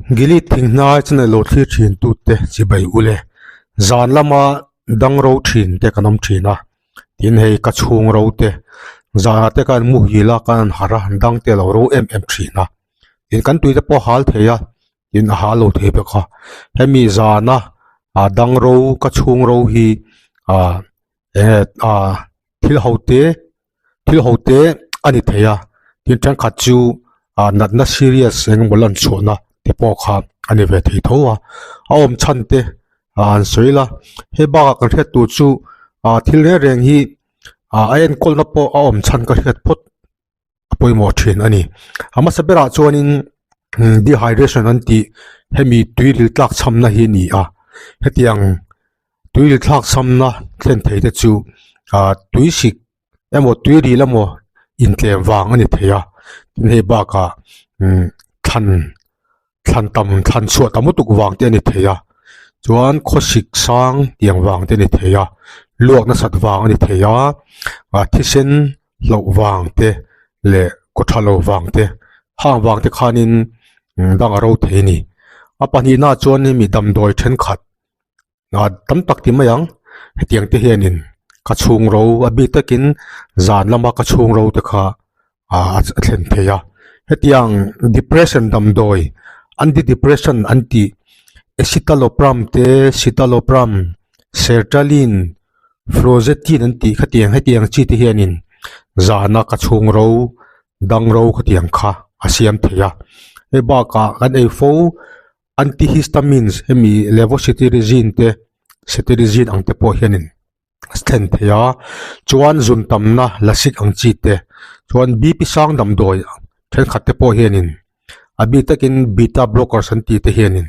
Gilead thing hnai channel lo thlir thin tute chibai ule zan lama dang ro thin te kan awm thin a tin hei ka chhung ro te zanah te khan muhil a kan harh a dang te a lo ro em em thin a tin kan tui te pawh a hal thei a tin a hal lo thei bawk a hemi zana ah dang ro ka chhung ro hi ah eng nge ah thil ho te thil ho te a ni thei a tin thenkhat chu ah natna serious eng emaw lan chhuahna te pawh kha a ni ve thei tho a a awm chhan te ah an sawi la hei bakah kan hriat tur chu ah thil reng reng hi ah a enkawlna pawh a awm chhan ka hriat phawt. a pawimawh thin a ni a hmasa berah chuanin dehydration an tih hemi tui ril tlak chhamna hi a ni a hetiang tui ril thlak chhamna thlen thei te chu ah tui sik emaw tui ril emaw intlem vang a ni thei a tin hei bakah umm thlan thlan tam thlan chhuah tam lutuk vang te a ni thei a chuan khawsik sang tiang vang te a ni thei a luak nasat vang a ni thei a ah thisen hloh vang te leh kaw tha lo vang te hang vang te khanin dang a ro thei a ni a pahnihna ah chuan hemi damdawi thenkhat ah tam tak ti mai ang hetiang te hianin ka chhung ro a bik takin zan lama ka chhung ro te kha ah a thlen thei a hetiang depression damdawi anti depression an tih escitalopram te citalopram sertraline fluoxetine an tih khatiang hetiang chi te hianin zana ka chhung ro dang ro khatiang kha a siam thei a hei bakah kan ei fo. Antihistamines hemi levocetirizine te cetirizine ang te pawh hianin a thlen thei a chuan zun tamna lasik ang chi te chuan BP sang damdawi thenkhat te pawh hianin a bik takin beta blockers an tih te hianin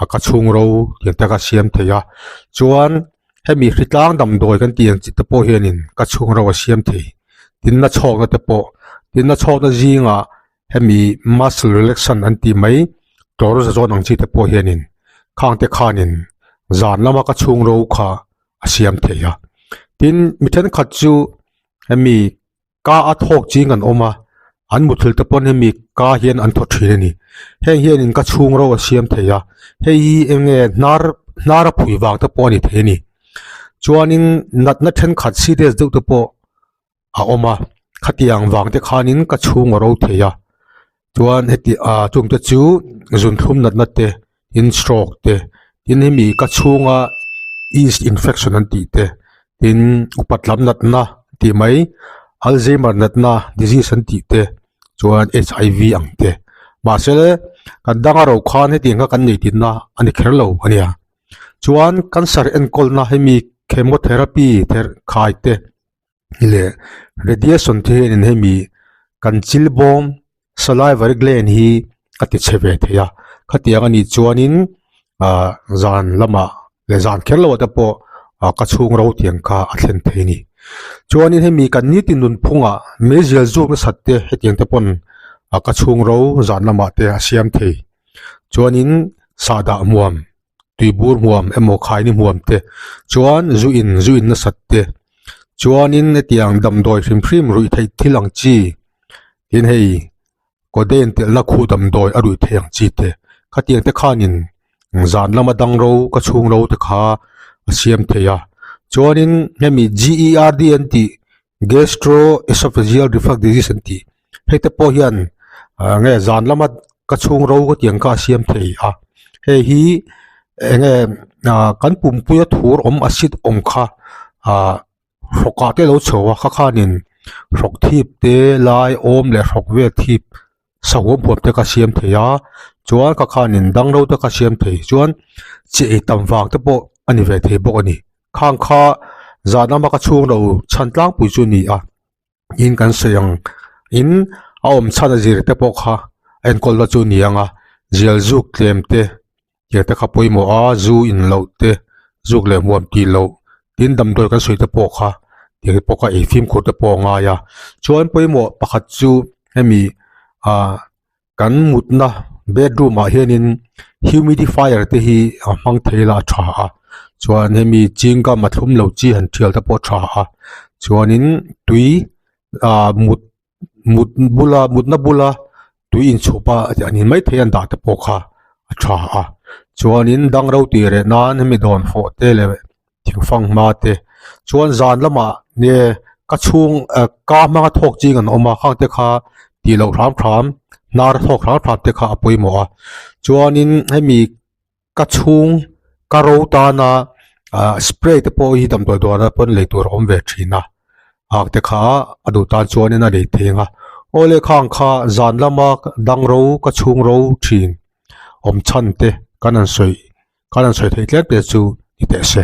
a ka chhung ro tiang taka siam thei a chuan hemi hritlang damdawi kan tih ang chi te pawh hianin ka chhung ro a siam thei tin na chhawkna te pawh tin na chhawkna zingah. hemi muscle relaxant an tih mai tawr za zawn ang chi te pawh hianin khang te khanin zan lama ka chhung ro kha a siam thei a tin mi thenkhat chu hemi ka a thawk ching an awm a an muthilh te pawn hemi ka hian an thaw thin a ni heng hianin ka chhung ro a siam thei a hei hi eng nge hnar hnar a phui vang te pawh a ni thei a ni chuanin natna thenkhat serious deuh te pawh. a awm a khatiang vang te khanin ka chhung a ro thei a chuan heti ah chung te chu zunthlum natna te tin stroke te tin hemi ka chhunga yeast infection an tih te tin upat lam natna tih mai alzheimer natna disease an tih te chuan H I V ang te mahse kan danga ro khan hetiang kha kan nei tihna a ni kher lo a nia chuan cancer enkawlna hemi chemotherapy khai te. leh radiation te hianin hemi kan chil bawm salivary gland hi a ti chhe ve thei a khatiang anih chuanin ah zan lamah leh zan kher loh ah te pawh ah ka chhung ro tiang kha a thlen thei a ni chuanin hemi kan nitin nunphungah meizial zuk nasat te hetiang te pawn ah ka chhung ro zan lamah te a siam thei chuanin sahdah hmuam. Tuibur hmuam emaw khaini hmuam te chuan zu in zu in nasat te chuanin hetiang damdawi hrim hrim ruih theih thil ang chi tin hei codeine telhna khu damdawi a ruih theih ang chi te khatiang te khanin zan lama dang ro ka chhung ro te kha a siam thei a chuanin hemi G E R D an tih gastro esophageal reflux disease an tih hei te pawh hian ah nge zan lama ka chhung ro ka tiang kha a siam thei a hei hi eng nge ah kan pumpuia thur awm acid awm kha ah hrawk ah te alo chho a kha khanin hrawk thip te lai awm leh hrawk vel thip sahuam huam te kha siam thei a chuan kha khanin dang ro te kha siam thei chuan chi ei tam vang te pawh a ni ve thei bawk a ni khang kha zan lama ka chhung ro chhan tlangpui chu a ni a. in kan sawi ang in a awm chhan a zir te pawh kha a enkawl na chu a ni ang a zial zuk tlem te tia te kha pawimawh a zu in loh te zuk leh hmuam tih loh tin damdawi kan sawi te pawh kha tiang te pawh kha ei fimkhur te pawh a ngai a chuan pawimawh pakhat chu hemi ah kan mutna bedroom ah hianin humidifier te hi a hmang thei la a tha a chuan hemi chewing gum a thlum lo chi han thial te pawh a tha a chuanin tui ah mut mut bula mutna bula tui inchhup a an in maithei an dah te pawh kha. a tha a chuanin dang ro tih reh nan hemi dawn fawh te leh thingfang hma te chuan zan lamah nge ka chhung ah ka hmanga thawk ching an awm a khang te kha tih loh hram hram hnar thawk hram hram te kha a pawimawh a chuanin hemi ka chhung ka ro tana ah spray te pawh hi damdawi dawrah pawn lei tur a awm ve thin a ak te kha a duh tan chuanin a lei thei ang a awle khang kha zan lama dang ro ka chhung ro thin awm chhan te kan han sawi kan han sawi theih tlem te chu ni teh se.